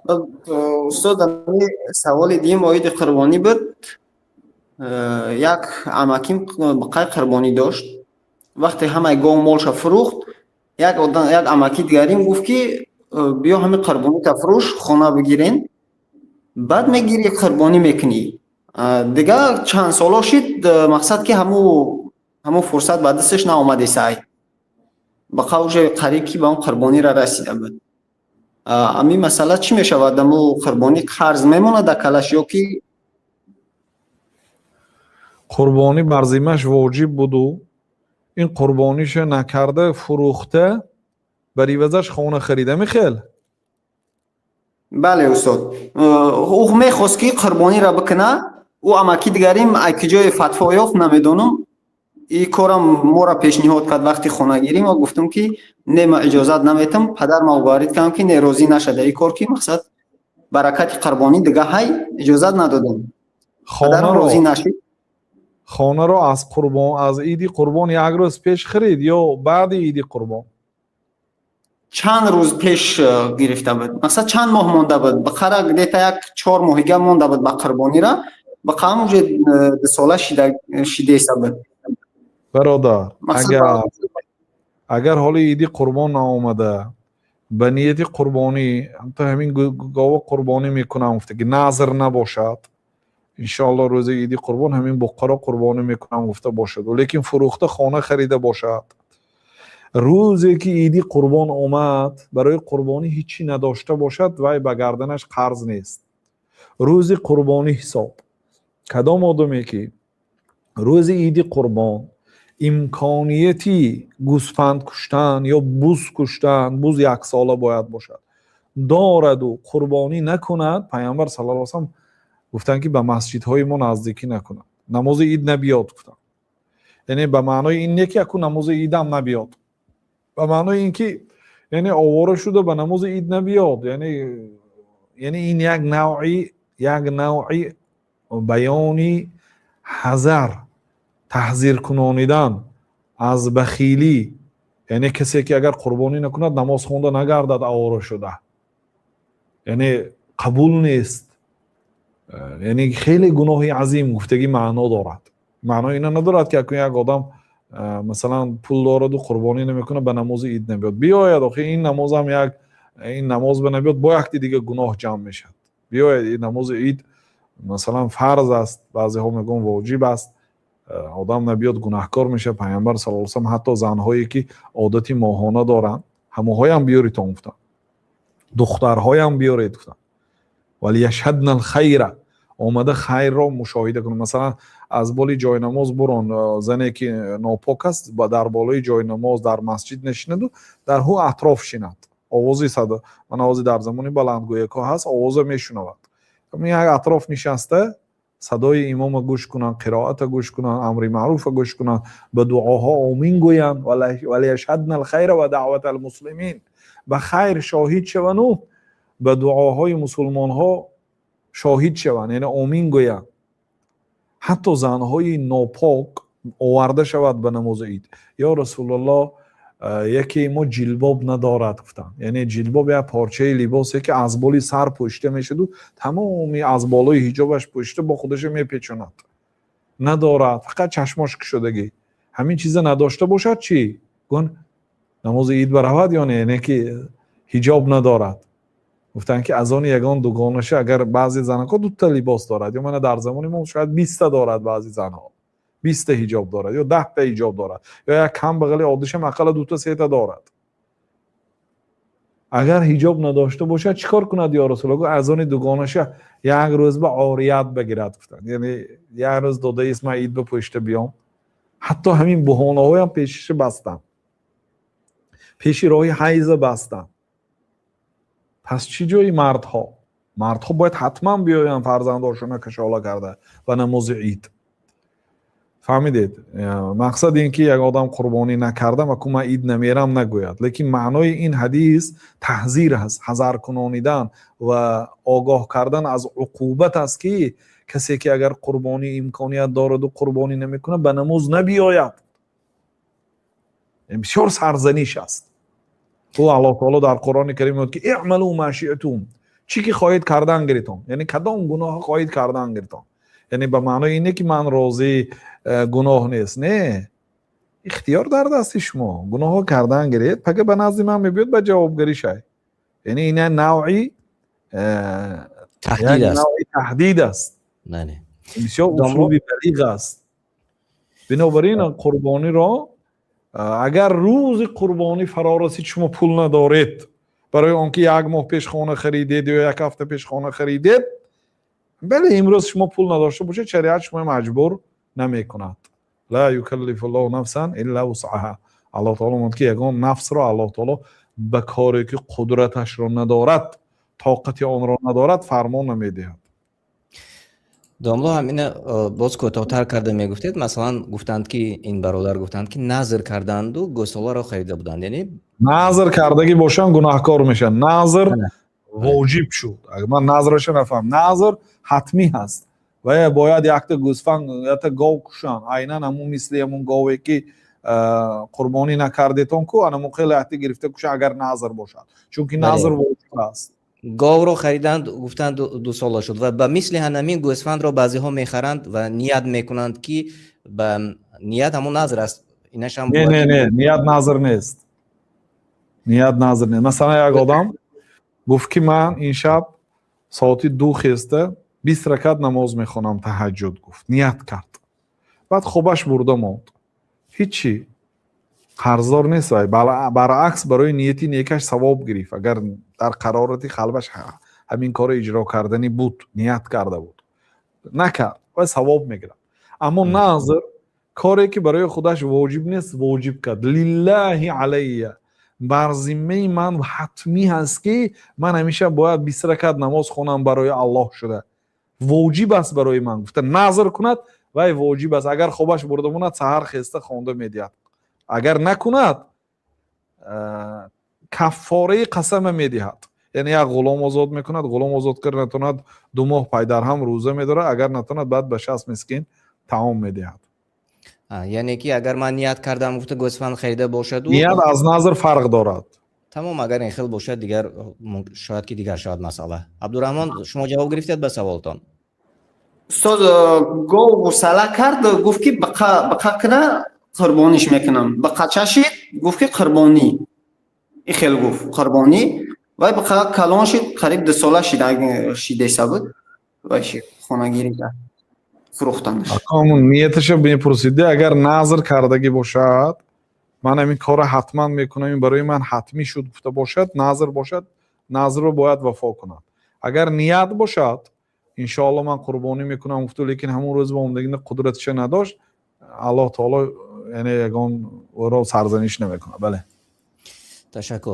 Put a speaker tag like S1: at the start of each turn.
S1: Устод, саволи дуюм оиди қурбонӣ буд. Як амаким қай қурбонӣ дошт. Вақте ҳамаи гов молша фурӯхт, як одам, як амаки дигарим гуфт, ки биё, ҳамин қурбонита фурӯш, хона бигирен, баъд мегирӣ, қурбонӣ мекунӣ. Дигар чанд соло шид, мақсад ки ҳамун фурсат ба дасташ наомадесай, ба қавже қариб ки ба он қурбониро расида буд. Ҳамин масъала чӣ мешавад? Аму қурбонӣ қарз мемонад дар калаш ё ки?
S2: Қурбонӣ бар зиммаш воҷиб буду ин қурбониша накарда, фурӯхта, бар ивазаш хона харида мехел?
S1: Бале, устод, ӯ мехост, ки қурбониро бикуна. Ӯ амаки дигарим ай куҷое фатво ёфт, намедонам, и корам моро пешниҳод кард. Вақти хонагирӣ мо гуфтам, ки не, ма иҷозат наметам. Падар ма уговорить кардам, ки не, розӣ нашада и кор, ки мақсад баракати қурбонӣ дига ҳай, иҷозат надодам. Падарам розӣ нашид.
S2: Хонаро аз қурбон, аз иди қурбон як рӯз пеш харид ё баъди иди қурбон?
S1: Чанд рӯз пеш гирифта буд, мақсад чанд моҳ монда буд бақара, где-то як 4 моҳига монда буд ба қурбонира, бақам уже 2 сола шидеса буд.
S2: Бародар, агар ҳоли иди қурбон наомада, ба нияти қурбонӣ ҳамин гова қурбонӣ мекунам гуфта, ки назр набошад, иншоалло рӯзи иди қурбон ҳамин буққаро қурбонӣ мекунам гуфта бошад, лекин фурӯхта хона харида бошад, рӯзе ки иди қурбон омад, барои қурбонӣ ҳичӣ надошта бошад, вай ба гарданаш қарз нест. Рӯзи қурбонӣ ҳисоб. Кадом одаме ки рӯзи иди қурбон имконияти гӯсфанд куштан ё буз куштан, буз яксола бояд бошад, дораду қурбонӣ накунад, Пайғамбар саллаллоҳу алайҳи васаллам гуфтанд, ки ба масҷидҳои мо наздикӣ накунад, намози ид набиёд гуфтанд. Яъне ба маънои ин не, ки яку намози идам набиёд, ба маънои ин ки яъне овора шуда ба намози ид набиёд. Яъне ин як навъи баёни ҳазар, таҳзиркунонидан аз бахилӣ. Яъне касе ки агар қурбонӣ накунад, намоз хонда нагардад овора шуда, яъне қабул нест, яъне хеле гуноҳи азим гуфтагӣ маъно дорад. Маънои ина надорад, ки акун як одам масалан пул дораду қурбонӣ намекунад, ба намози ид набиёд. Биёяд, охи ин намозам як ин намоз ба набиёд, бо якти дига гуноҳ ҷамъ мешавад. Биёяд, ин намози ид масалан фарз аст, баъзеҳо мегӯянд, воҷиб аст. Одам набиёд, гунаҳкор мешавад. Пайғамбар саллаллоҳу алайҳи васаллам ҳатто занҳое ки одати моҳона доранд, ҳамоҳоям биёритон гуфтанд, духтарҳоям биёред гуфтанд. وليشهدن الخير, омада хайрро мушоҳида кунад. Масалан, аз боли ҷойнамоз бурон, зане ки нопок аст, дар болои ҷойнамоз дар масҷид нешинаду дар ҳу атроф шинад. Овози садо ман овози дар замони баландгӯякҳо ҳаст, овоза мешунавад. Як атроф нишаста, садои имома гӯш кунанд, қироата гӯш кунанд, амри маъруфа гӯш кунанд, ба дуоҳо омин гӯянд. وليشهدن الخير ودعوة المسلمين, ба хайр шоҳид шавану ба дуоҳои мусулмонҳо шоҳид шаванд, яъне омин гӯянд. Ҳатто занҳои нопок оварда шавад ба намози ид. Ё Расулуллоҳ, яке мо ҷилбоб надорад гуфтанд. Яъне ҷилбоб як порчаи либосе, ки аз боли сар пӯшида мешуду тамоми аз болои ҳиҷобаш пӯшида бо худаша мепечонад, надорад, фақат чашмош кушодагӣ. Ҳамин чиза надошта бошад чӣ? Гун намози ид баравад ё не? Не, ки ҳиҷоб надорад. Гуфтанд, ки аз они ягон дугонаша. Агар баъзе занакҳо дута либос дорад, ё мана дар замони мо шояд 20-та дорад, баъзе занҳо 20-та ҳиҷоб дорад ё 10-та ҳиҷоб дорад, ё як камбағали оддишам ақалла дута, сета дорад. Агар ҳиҷоб надошта бошад, чӣ кор кунад, ё Расулулло? Гуфт, аз они дугонаша як рӯз ба орият багирад гуфтанд. Яъне як рӯз додаист, ман ид ба пӯшта биём. Ҳатто ҳамин буҳонаҳоям пешиша бастанд, пеши роҳи ҳайза бастанд. Пас чӣ ҷои мардҳо? Мардҳо бояд ҳатман биёянд, фарзандошона кашола карда ба намози ид. Фаҳмидед? Мақсад ин ки як одам қурбонӣ накардам, аку ман ид намерам нагӯяд. Лекин маънои ин ҳадис таҳзир аст, ҳазаркунонидан ва огоҳ кардан аз уқубат аст, ки касе ки агар қурбонӣ имконият дораду қурбонӣ намекунад, ба намоз набиёяд. Бисёр сарзаниш аст. Ӯ Аллоҳ таоло дар Қуръони Карим мегӯяд, ки اعملوا ما شئتم. Чӣ ки хоҳед, кардан гиритон, яъне кадом гуноҳ хоҳед, кардан гиритон. Яъне ба маънои ине ки ман розӣ, гуноҳ нест, не, ихтиёр дар дасти шумо, гуноҳо кардан гиред, пага ба назди ман мебиёд, ба ҷавобгарӣ шай. Яъне ина навъи
S3: таҳдид.
S2: Таҳдид аст, бисёр услуби балиғ аст. Бинобар ин қурбониро, агар рӯзи қурбонӣ фаро расид, шумо пул надоред, барои он ки як моҳ пеш хона харидед ё як ҳафта пеш хона харидед, бале, имрӯз шумо пул надошта бошед, шариат шумо маҷбур намекунад. Ла юкаллифуллоҳу нафсан илла вусъаҳа. Аллоҳ таоло мегӯяд, ки ягон нафсро Аллоҳ таоло ба коре ки қудраташро надорад, тоқати онро надорад, фармон намедиҳад.
S3: Домло, ҳамина боз кӯтоҳтар карда мегуфтед. Масалан, гуфтанд, ки ин бародар гуфтанд, ки назр карданду гӯсоларо харида буданд, яъне
S2: Назр кардагӣ бошанд, гунаҳкор мешаванд. Назр воҷиб шуд. Ман назраша нафаҳм, назр ҳатмӣ ҳаст ва бояд якта гӯсфанд, якта гов кушанд. Айнан ҳамун мисли ҳамун гове ки қурбонӣ накардетон ку, анамун хеле якта гирифта кушанд, агар назр бошад, чунки назр воҷиб аст.
S3: Говро хариданд, гуфтанд, 2 сола шуд ва ба мисли ҳанамин гӯсфандро баъзеҳо мехаранд ва ният мекунанд, ки ба ният ҳамун назр аст, инашам.
S2: Не, не, не, ният назр нест, ният назр нест. Масалан, як одам гуфт, ки ман ин шаб соати 2 хеста 20 ракат намоз мехонам, таҳаҷҷуд, гуфт, ният кард, баъд хобаш бурда монд. Ҳичи қарздор нест вай, баръакс, барои нияти некаш савоб гирифт. Агар дар қарорати қалбаш ҳамин корро иҷро карданӣ буд, ният карда буд, накард, вай савоб мегирад. Аммо назр коре ки барои худаш воҷиб нест, воҷиб кард. Лиллаҳи алайя, бар зиммаи ман ҳатмӣ ҳаст, ки ман ҳамеша бояд 20 ракат намоз хонам барои Аллоҳ шуда, воҷиб аст барои ман, гуфта назр кунад, вай воҷиб аст. Агар хобаш бурда монад, саҳар хеста хонда медиҳад. Агар накунад, каффораи қасама медиҳад, яъне як ғулом озод мекунад. Ғулом озод кард натонад, 2 моҳ пайдарҳам рӯза медорад. Агар натонад, баъд ба 60 мискин таом медиҳад.
S3: Яъне ки агар ман ният кардам, гуфта, гӯсфанд харида бошаду
S2: Ният аз назр фарқ дорад.
S3: Тамом, агар ин хел бошад, дигар шояд ки дигар шавад масъала. Абдураҳмон, шумо ҷавоб гирифтед ба саволтон?
S1: Устод, гов гусала кард, гуфт, ки бақа кира қурбониш мекунам. Бақача шид, гуфт, ки қурбонӣ, и хел гуфт, қурбонӣ. Вай бақа калон шид, қариб 2 сола шид, шидеса буд, вай шид, хонагирӣ кард, фурӯхтанаш.
S2: Нияташа мепурсиде. Агар назр кардагӣ бошад, ман ҳамин корро ҳатман мекунам, ин барои ман ҳатмӣ шуд, гуфта бошад, назр бошад, назрро бояд вафо кунад. Агар ният бошад, иншоалло ман қурбонӣ мекунам, гуфту, лекин ҳамон рӯз ба омдагина қудратиша надошт, Аллоҳ таоло яъне ягон ӯро сарзаниш намекунад, бале.
S3: Ташаккур.